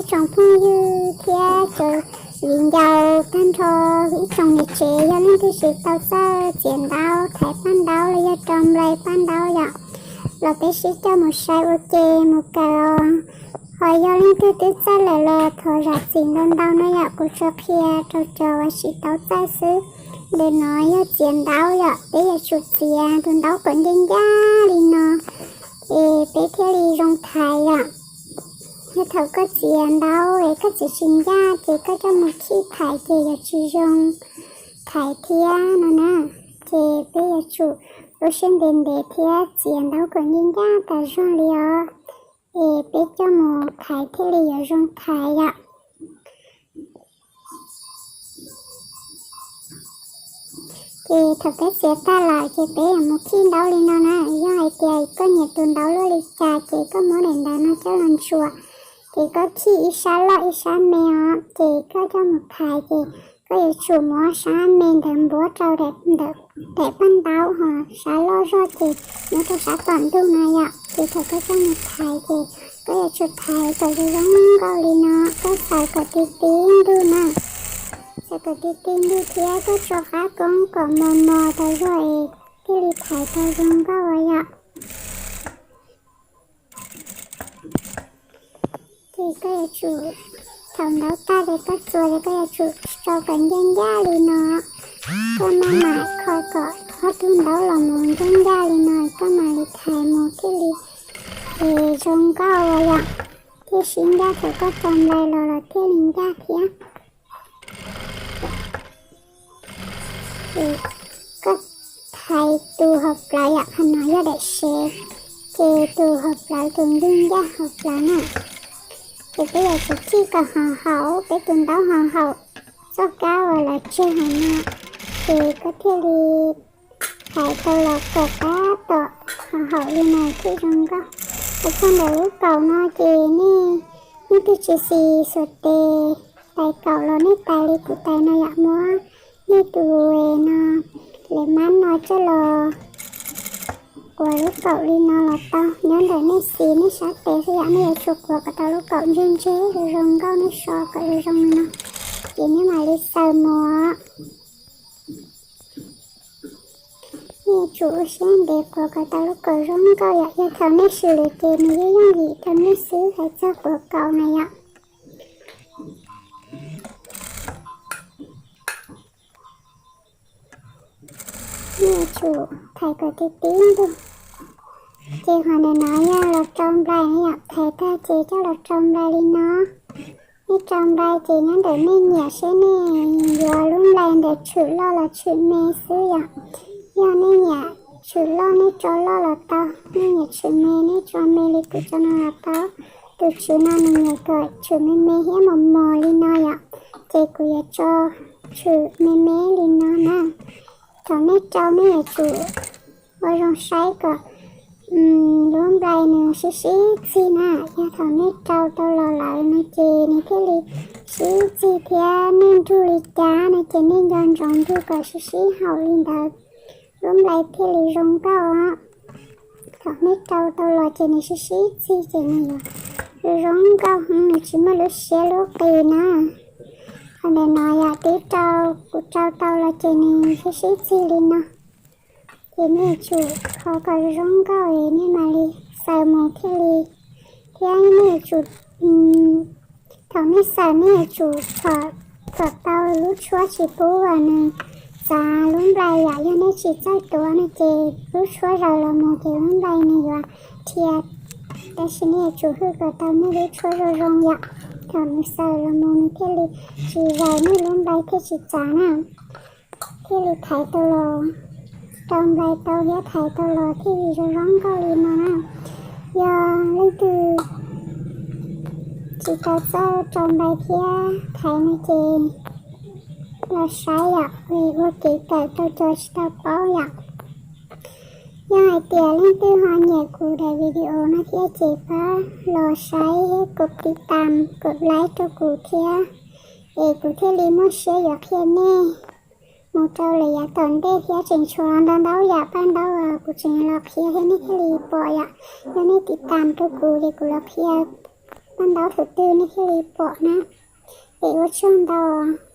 Tsoom phooj ywg thiab cov viv ncaus tag nrho, ib tsoom niam tsev, yog leej twg tsis tau txawj txiav ntaub, thaiv paj ntaub los yog rau nplai paj ntaub yom, los peb sib coj mus saib ua ke mus kawm os. Ho yog leej twg twb txawj lawm los thov zam txim ntau ntau no yom, kuv tsuas qhia rau cov uas tsis tau txawj xwb. Ntawm no yog txiav ntaub yom, peb yuav tsum txiav tus ntaub kom ncaj ncaj li no, es peb thiaj li zoo thaiv yom. Yog thaum koj txiav ntaub es koj txiav tsis ncaj ces koj coj mus khij thaiv ces yuav tsis zoo thaiv thiab no na. Ces peb yuav tsum ua siab ntev ntev thiab txiav ntaub kom ncaj ncaj tas zog li os, es peb coj mus thaiv thiaj li yuav zoo thaiv yom. Ces thaum peb txiav tag lawm ces peb yuav mus khij ntaub li no na. Yog hais tias koj nyiam tus ntaub luaj li cas ces koj muab daim ntawv no coj los ntsuas, ces koj khij ib sab loj ib sab me os, ces koj coj mus thaiv ces koj yuav tsum muab sab me ntawd npuab rau ntawm daim paj ntaub, ho sab loj zog ces nyob rau sab tom ntug no yom. Ces thaum koj coj mus thaiv ces koj yuav tsum thaiv kom zoo zoo nkauj li no, koj xaws kom ti ti ntug na. Xaws kom ti ti ntug thiab koj tso qab koob kom mos mos tas zog es thiaj li thaiv tau zoo nkauj yom. Ces koj yuav tsum, thaum ntaub tag ces koj txuas ces koj yuav tsum tso kom ncaj ncaj li no. Koj maj mam kho kom ob tug ntaub los mus ncaj ncaj li no, koj mam li thaiv mus thiaj li zoo nkauj yom. Thiaj sib ncaj, thaum koj rau nplai los los thiaj li ncaj thiab. Ces koj thaiv tus hauv plawv yom, qhov no yog daim sev, ces tus hauv plawv, tus ncig ncaj hauv plawv na. Ces peb yuav tsum khij kom haum haum peb tus ntaub, haum haum txoj kab uas lawv tseg hauv no, ces koj thiaj li thaiv tau los kom tab tom haum haum li no thiaj zoo nkauj. Hos txog ntawm lub kaum no ces nej, nej twg tsis xis xuas tes tais kaum los nej tais li kuv tais no yom, muab nej tus no, lev mab no coj los quav lub kaum li no los tau. Nyob ntawm nej xis nej sab tes xwb yom, nej yuav tsum quav kom tau lub kaum ntseg ntseg zoo zoo nkauj, nej so kom zoo zoo li no, ces nej mam li xaws mus. Nej yuav tsum ua siab ntev quav kom tau lub kaum zoo nkauj yom. Yog thaum nej swm lawm ces nws yeej yooj yim rau nej xwb, hais txog quav kaum na yom. Nej yuav tsum thaiv kom ti ti ntug. Ces qhov ntawm no yog los rau nplai na yom, thaiv tag ces coj los rau nplai li no. Nej rau nplai ces nyob ntawm nej nyiam seb nej yuav lub nplai ntawd tshwm loj los tshwm me xwb yom. Yog nej nyiam tshwm loj nej tso loj los tau, nej nyiam tshwm me nej tso me li kuv tso no los tau. Tus tswv no nws nyiam kom tshwm me me thiab mos mos li no yom, ces kuv yuav tso tshwm me me li no na. Thaum nej rau nej yuav tsum ua zoo saib kom lub nplai nws sib sib txig na. Yog thaum nej rau tau los lawm no ces nws thiaj li sib txig thiab, nej nrug li cas no ces nej nco ntsoov nrug kom sib sib haum li ntawd, lub nplai thiaj li zoo nkauj os. Thaum nej rau tau los ces nws sib sib txig ces nws yuav zoo nkauj heev, nws tsis muaj lub siab lub qis na. Qhov ntawm no yom, twb rau, kuv rau tau los ces nws sib sib txig li no. Ces nej yuav tsum kho kom zoo nkauj es nej mam li xaws mus thiaj li, thiab nej yuav tsum, thaum nej xaws nej yuav tsum txhom tau lub tshuab tsis pub uas nws txav lub nplai yom. Yog nej tsis txawj tuav no ces lub tshuab zaws los mus ces lub nplai nws yuav dhia. Tab sis nej yuav tsum hwj kom tau nej lub tshuab zoo zoo yom, thaum nws xaws los mus nws thiaj li tsis zaws, nej lub nplai thiaj tsis txav na. Thiaj li thaiv tau los, rau nplai tau thiab thaiv tau los thiaj li zoo zoo nkauj li no na. Yog leej twg tsis tau txawj rau nplai thiab thaiv no ces los saib yom, ua kev kawm rau cov tsis tau paub yom. Yog hais tias leej twg ho nyiam kuv daim video no thiab ces pab los saib thiab kov tiv tam, kov like rau kuv thiab, es kuv thiaj li muaj siab yuav qhia nej mus rau lawm yav tom ntej thiab tseem tshuav ntau ntau yam paj ntaub uas kuv tseem los qhia thiab nej thiaj li pom yom. Yog nej tiv tam rau kuv ces kuv los qhia Ntau tus twg nej thiaj li pom na. Es ua tsaug ntau.